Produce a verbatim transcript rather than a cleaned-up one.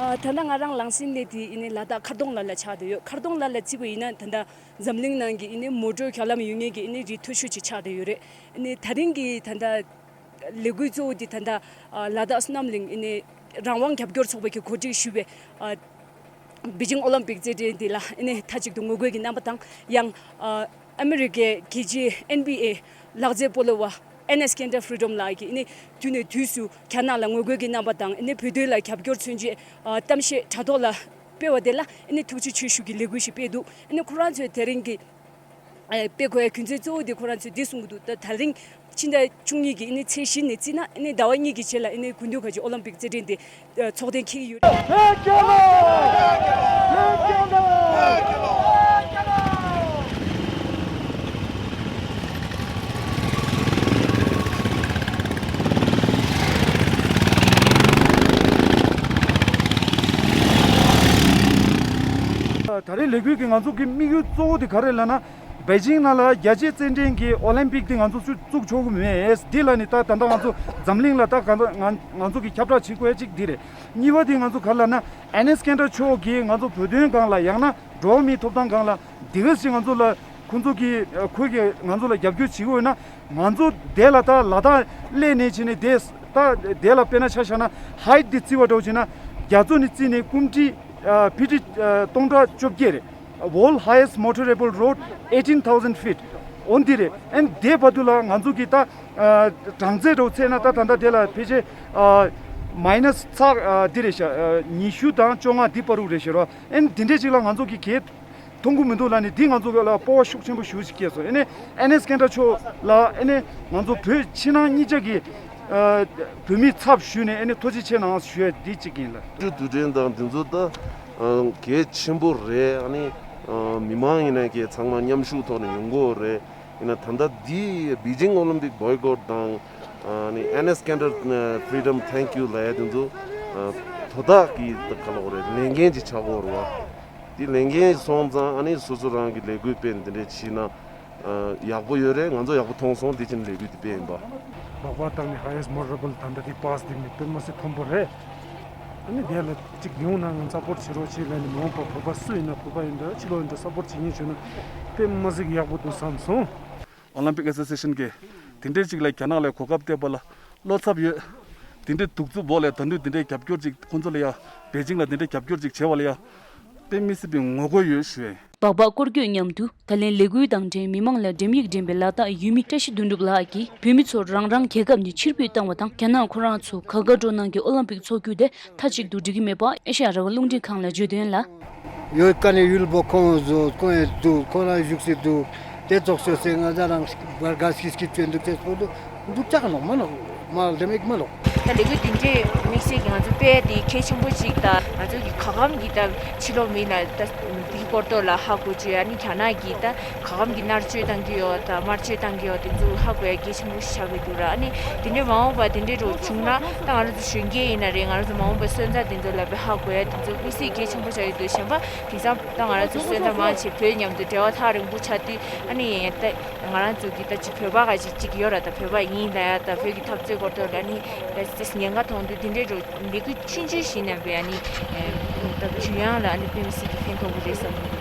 ཨ། ད་ལྟ་ང་རང་ལངས་ཟིན་ནས་དེ་ཨ་ནི་ལ་དྭགས་མཁར་གདོང་ལ་ལ་ཆགས་བསྡད་ཡོད། མཁར་གདོང་ལ་ལ་བརྩིས་པ་ཡིན་ན་ད་ལྟ་འཛམ་གླིང་ནང་གི་ཨ་ནི་མོ་ཊོ་རྒྱ་ལམ་ཡོད་མཁན་གྱི་ཨ་ནི་རི་མཐོ་ཤོས་ཅིག་ཆགས་བསྡད་ཡོད་རེད། ཨ་ནི་ད་རིང་གི་ད་ལྟ་ལས་འགུལ་གཙོ་བོ་དེ་ད་ལྟ་ཨ་ལ་དྭགས་བསོད་ནམས་གླིང་ཨ་ནི་རང་དབང་རྒྱབ་སྐྱོར་ཚོགས་པ་གིས་གོ་སྒྲིག་ཞུས་པའི་ཨ་པེ་ཅིང་ཨོ་ལིམ་པིག་རྩེད་འགྲན་འདི་ལ་ཨ་ནི་མཐའ་གཅིག་ཏུ་ངོ་རྒོལ་གྱི་རྣམ་པ་དང་། ཡང་ཨ་ཨ་མི་རི་ཀའི་རྒྱལ་སྤྱིའི་ཨེན་བྷི་ཨེ་ལག་རྩེད་སྤོ་ལོ་བ་ཨེ་ནེ་སི་ཀེན་ཌར་ཕི་རི་ཌམ་ལགས་ཀྱིས་ཨ་ནི་དུས་ནས་དུས་སུ་རྒྱ་ནག་ལ་ངོ་རྒོལ་གྱི་རྣམ་པ་དང་། ཨ་ནི་བོད་དོན་ལ་རྒྱབ་སྐྱོར་མཚོན་ཆེད་ཨ་གཏམ་བཤད་དྲ་ཐོག་ལ་སྤེལ་བ་དེ་ལ་ཨ་ནི་ཐུགས་རྗེ་ཆེ་ཞུ་གི་ལས་འགུལ་ཞིག་སྤེལ་འདུག་ཨ་ནི་ཁོ་རང་ཚོས་དེ་རིང་གི་ཨ་སྤེལ་དགོས་ཡ་རྒྱུ་མཚན་གཙོ་བོ་དེ་ཁོ་རང་ཚོས་འདི་གསུང་གི་འདུག་ད་ད་རིང་ཕྱི་ཟླ་བཅུ་གཉིས་ཀྱི་ཨ་ནི་ཚེས་བཞི་ནས་བརྩིས་ན་ཨ་ནི་ཟླ་བ་གཉིས་ཀྱི་རྗེས་ལ་ཨ་ནི་དགུན་དུས་ཁ་ཆེ་ཨོ་ལིམ་པིག་རྩེད་འགྲན་དེ་ཨ་ཚོགས་གཏན་འཁེལ་གྱི་ཡོད་རེད། ད་རེས་ལས་འགུལ་གྱི་ང་ཚོ་གི་དམིགས་ཡུལ་གཙོ་བོ་དེ་ག་རེ་ལབ་ན། པེ་ཅིང་ནང་ལ་རྒྱལ་སྤྱིའི་རྩེད་འགྲན་གྱི་ཨོ་ལིམ་པིག་དེ་ང་ཚོ་ཚུར་བཙུགས་ཆོག་གི་མེད། འདི་ལ་ནི་ད་ད་ལྟ་ང་ཚོ་འཛམ་གླིང་ལ་ད་ག་ང་ང་ཚོ་གི་ཁྱབ་བསྒྲགས་བྱེད་དགོས་ཡ་གཅིག་འདི་རེད། གཉིས་པ་དེ་ང་ཚོ་ག་རེ་ལབ་ན། ཨེ་ནེ་སི་ཀེན་ཌར་མཆོག་གིས་ང་ཚོ་བོད་དོན་སྒང་ལ། ཡང་ན་འགྲོ་བ་མིའི་ཐོབ་ཐང་སྒང་ལ་དེ་ག་ཞིག་ང་ཚོ་ལ་ཁོང་ཚོ་གིས་ཁོས་ཀྱིས་ང་ཚོ་ལ་རྒྱབ་སྐྱོར་བྱེད་དགོས་ན། ང་ཚོ་དེ་ལ་ད་ལ་དྭགས་སླེབས་ནས་བྱས་ནས་དེ་ད་དེ་ལ་དཔེར་ན་ཆ་བཞག་ན་ཧའིཊ་དེ་བརྩི་བ་འདྲ་བོ་བྱས་ན་རྒྱ་མཚོ་ནས་བརྩིས་ནས་ཀུམ་ཊི་ཨ་ཕི་ཊི་ཨ་སྟོང་ཕྲག་བཅོ་བརྒྱད་རེད། World highest motorable road, eighteen thousand feet. འོ་འདི་རེད། ཨན་དེ་བར་དུ་ལ་ང་ཚོ་གི་ད་ཨ་གྲངས་ཚད་འདྲ་བོ་བཙལ་ན་ད་ད་ལྟ་དེ་ལ་ཕལ་ཆེར་ཨ་མའི་ནས་ཚག་ཨ་འདི་རེད་ཤག་ཨ་ཉི་ཤུ་དང་བཅོ་ལྔ་འདི་བར་དུ་རེད་ཤག་རོ། ཨན་འདི་འདྲས་ཅིག་ལ་ང་ཚོ་གི་གས་མཐོང་གི་མི་འདུག་ལབ་ནས། འདི་ང་ཚོ་ལ་སྤོབས་པ་ཤུགས་ཆེན་པོ་ཞེ་པོ་ཅིག་སྐྱེས་སོང་། ཨ་ནི་ཨེ་ནེ་སི་ཀེན་ཌར་མཆོག་ལ་ཨ་ནི་ང་ཚོ་བོད་ཕྱི་ནང་གཉིས་ཆ་གི་ཨ་བོད་མིའི་ཚབ་ཞུས་ནས་ཨ་ནི་ཐུགས་རྗེ་ཆེ་གནང་ཞུ་ཡ་འདི་གཅིག་ཡིན་ལ། དུས་དུས་དྲན་དང་འདི་ཚོ་ད་ཨ་གལ་ཆེན་པོ་རེད། ཨ་ནི་ཨ་མི་མང་ཡིན་ན་གས་ཚང་མ་མཉམ་ཞུགས་ཐོག་ནས་ཡོང་དགོས་རེད། ཡིན་ན་ད་ལྟ་འདི་པེ་ཅིང་ཨོ་ལིམ་པིག་བོའི་ཀོཊ་དང་ཨ་ནི་ཨེ་ནེ་སི་ཀེན་ཌར་ཕི་རི་ཌམ་ཐེང་ཀིའུ་ལབ་ཡ་འདི་ཚོ་ཨ་དོ་བདག་གི་ད་ག་ལབ་དགོས་རེད། ལས་འགན་ཅིག་ཆགས་ཀྱི་ཡོད་རེད་བ། དེ་ལས་འགན་སོང་ཙང་ཨ་ནི་སོ་སོ་རང་གི་ལས་འགུལ་སྤེལ་འདི་འདྲས་བྱས་ན་ཨ་ཡག་པོ་ཡོད་རེད། ང་ཚོ་ཡག་པོ་མཐོང་སོང་། དེ་བྱས་ནས་ལས་འགུལ་འདི་སྤེལ་ཡིན་པ། ལག་པ་བཏང་ནས་highest motorable ད་ལྟ་དེ་པཱས་འདི་ནི་དཔེ་མི་སྲིད་མཐོན་པོ་རེད། ཨ་ནི་དེ་ལ་གཅིག་ཡོང་ན་ང་སཔོར་ཊི་བྱེད་རོགས་བྱེད་ལབ་ནས། མ་འོངས་པ་བོད་པ་སུ་ཡིན་ན་བོད་པ་ཡིན་འདྲ་ཕྱི་ལོགས་ཡིན་འདྲ་སཔོར་ཊི་བྱེད་མཁན་བྱུང་ན་དཔེ་མི་སྲིད་ཡག་པོ་འདུག་བསམ་སོང་། ཨོ་ལིམ་པིག་ཨེ་སོ་སི་ཨེ་ཤན་གྱིས་དེ་འདྲས་ཅིག་ལ་རྒྱ་ནག་ལ་གོ་སྐབས་སྟེར་བ་ལ་བློ་འཚབ་ཡོད། དེ་འདྲའི་གདུག་རྩུབ་འོག་ལ་ད་དུང་དེ་འདྲའི་རྒྱབ་སྐྱོར་ཅིག་ཁོང་ཚོ་ལ་ཡ་པེ་ཅིང་ལ་དེ་འདྲའི་རྒྱབ་སྐྱོར་ཅིག་བྱས་པ་ལ་ཡ་དཔེ་མི་སྲིད་པའི་ངོ་རྒོལ་ཡོད་ཞུ་ཡ་ཡིན། སྦག་སྦག་སྐོར་སྐྱོད་མཉམ་དུ་ད་ལན་ལས་འགུལ་དང་འབྲེལ་མི་མང་ལ་འགྲེམས་ཡིག་འགྲེམས་པའི་ལ་དྭགས་ཡུལ་མི་བཀྲ་ཤིས་དོན་གྲུབ་ལགས་ཀྱིས་བོད་མི་ཚོར་རང་རང་རྒྱལ་ཁབ་ནས་ཕྱིར་འབུད་བཏང་བ་དང་། རྒྱ་ནག་ཁོ་རང་ཚོ་ག་ག་འགྲོ་གནང་གི་ཨོ་ལིམ་པིག་འཚོགས་རྒྱུ་དེ་མཐའ་གཅིག་ཏུ་འགྲིག་གི་མེད་པ་ཨེ་ཤ་ཡ་རང་དབང་རླུང་འཕྲིན་ཁང་ལ་བརྗོད་དོན་ལ། ཡོད་ཀ་ནས་ཡུལ་པོ་ཁོང་བཟོ་ཁོང་ཡང་འདུག་ཁོང་རང་བཞུགས་སུ་འདུག་དེ་ཚོགས་ཤོད་སེ་ང་ཚ་རང་བར་ག་སྐྱིད་སྐྱིད་བྱོན་འདུག་དེ་ཚོ་འདུག་འདུག་ཅག་ནོག་མ་ནོག་མ་ལྡེ་མིག་མ་ནོག་ད་ལས་འགུལ་འདི་འདྲའི་དམིགས་བསལ་གྱི་ང་ཚོ་དཔེ་དེ་གལ་ཆེན་པོ་ཅིག་ད་ང་ཚོ་གི་ག་གམ་གྱི་ད་ཕྱི་ལོགས་མི་ལ་ད་འདིའི་སྐོར་ཐོག་ལ་ཧ་གོ་བཅུག་ཨ་ནི་རྒྱ་ནག་གི་ད་ག་གམ་གྱི་མནར་གཅོད་བཏང་གི་ཡོད་ད་དམར་གཅོད་བཏང་གི་ཡོད་དེ་ཚོ་ཧ་གོ་ཡ་གལ་ཆེན་པོ་ཞིག་ཆགས་ཀྱི་འདུག་ར། ཨ་ནི་དེ་འདྲའི་མ་འོངས་པ་དེ་འདྲའི་རོ་བྱུང་ན་ད་ང་རང་ཚོ་གཞོན་སྐྱེས་ཡིན་ན་རེད། ང་རང་ཚོ་མ་འོངས་པའི་སོན་རྩ་དེ་ཚོ་ལ་དཔེ་ཧ་གོ་ཡ་དེ་ཚོ་དམིགས་བསལ་གལ་ཆེན་པོ་ཆགས་ཀྱི་འདུག་གཞན་པ་དེང་སང་ད་ང་རང་ཚོ་སོན་རྩ་མང་ཆེ་བོད་མཉམ་དུ་འབྲེལ་བ་ཐག་རིང་པོ་ཆགས་དུས་ཨ་ནི་ད་ང་རང་ཚོ་གི་ད་ཅིག་བོད་པ་ག་ཅིག་ཅིག་ཡོད་ར། ད་བོད་པ་ཡིན་ད་ཡ་ད་བོད་ཀྱི་འཐབ་རྩོད་སྐོར་ཐོག་ལ་ཨ་ནི་ད་ཉེན་ཁ་མཐོང་དུས་དེ་འདྲའི་རོ་ལས་འགུལ་ཆུང་ཆུང་ཞིག་ནས་བས་ཨ་ནི་ད་གུ་ཡངས་ལ་ཨ་ནི་དཔེ་མི་སྲིད་ཀྱི་ཕན་ཐོགས་པོ་རེད་བསམ་གྱི་འདུག